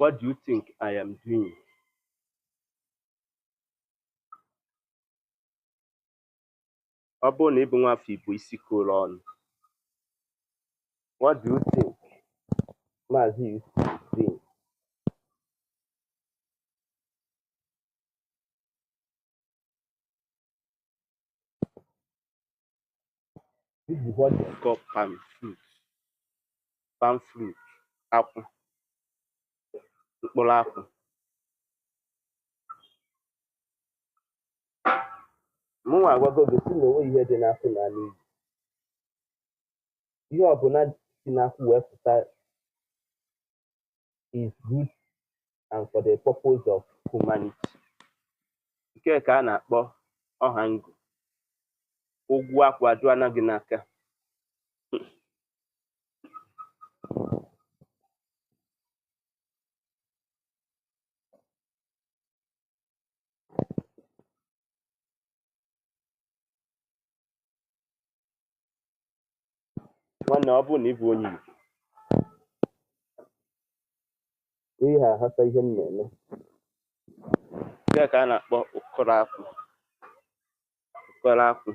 What do you think I am doing? Ọ bụrụ na ị bụ nwafọ Igbo isi koro ọnụ, what do you think Maazị UC is doing? This is what they call palm fruit. Palm fruit, akwụ, mkpụrụ akwụ. Mụnwa agwago gị sị na onweghị ihe dị n'akwụ n'ala Igbo. Ihe ọbụla si n'akwụ wee pụta is good and for the purpose of humanity. Nke ka a na-akpọ ọha ngụ. Ụgwọ akwụ adụana gị n'aka. Nwanne, ọ bụrụ na ị bụ onye Igbo, ị ga-aghọta ihe m na-eme. Nke ka a na-akpọ ụkọrọ akwụ. Ụkọrọ akwụ.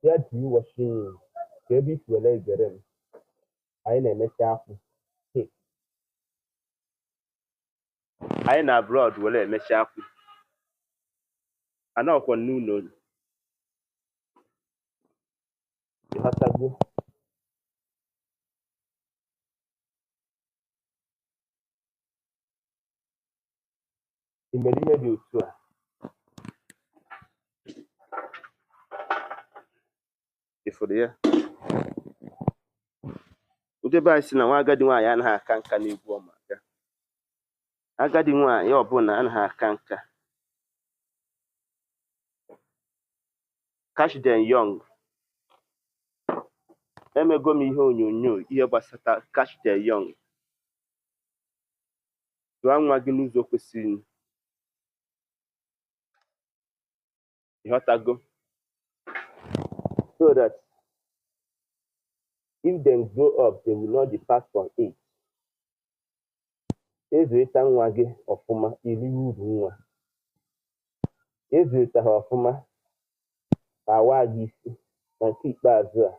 Where do you watching me? Ka ebe isi were egere m. Anyị na-emecha akwụ. Anyị na abroad were emecha akwụ. Anọkwa n'ụlọ. Ịghọtago? I mere ihe dị otu a? Ị fụrụ ya? Ndị be anyị sị na nwa agadi nwaanyị anaghị aka nka n'egwu ọ ma aga. Agadi nwaanyị ọbụla anaghị aka nka. Catch them young. Emego m ihe onyonyo ihe gbasata catch them young. Zụọ nwa gị n'ụzọ kwesịrị. Ịghọtago? So that if them grow up, they will not depart from it. Ịzụlite nwa gị ọfụma, iriwe uru nwa. Ịzụlite ha ọfụma, ha awaa gị isi. Na nke ikpeazụ a,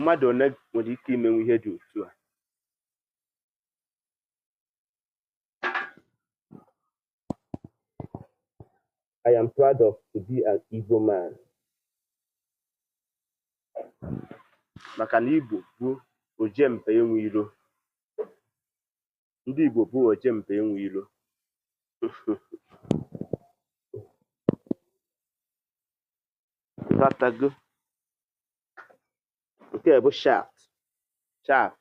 mmadụ one nwere ike imenwu ihe dị otu a? I am proud of to be an Igbo man. Maka na Igbo bụ ojemba enwe iro. Ndị Igbo bụ ojemba enwe iro. Ịghọtago? Nke a bụ shaft. Shaft.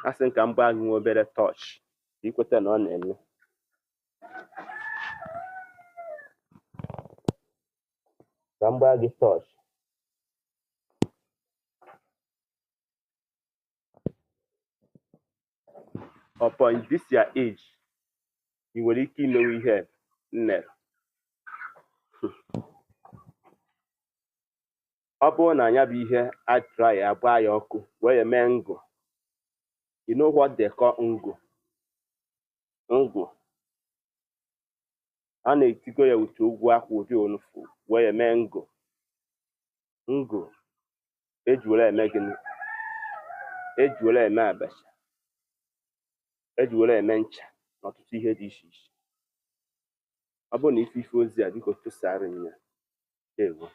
A sị m ka m gbaa gị nwa obere touch ka ị kweta na ọ na-eme. Ka m gbaa gị touch. Upon this your age, ị nwere ike imenwu ihe m mere. Ọ bụrụ na ya bụ ihe a dry agbaa ya ọkụ wee ya mee ngụ. You know what they call ngụ? Ngụ. A na-etigo ya with ogwu akwụ ụdị onufu wee ya mee ngụ. Ngụ eji were eme gịnị? Eji were eme abacha. Eji were eme ncha na ọtụtụ ihe dị iche iche. Ọ bụrụ na ife ife ozi a, biko tụsara m ya. Ndewo.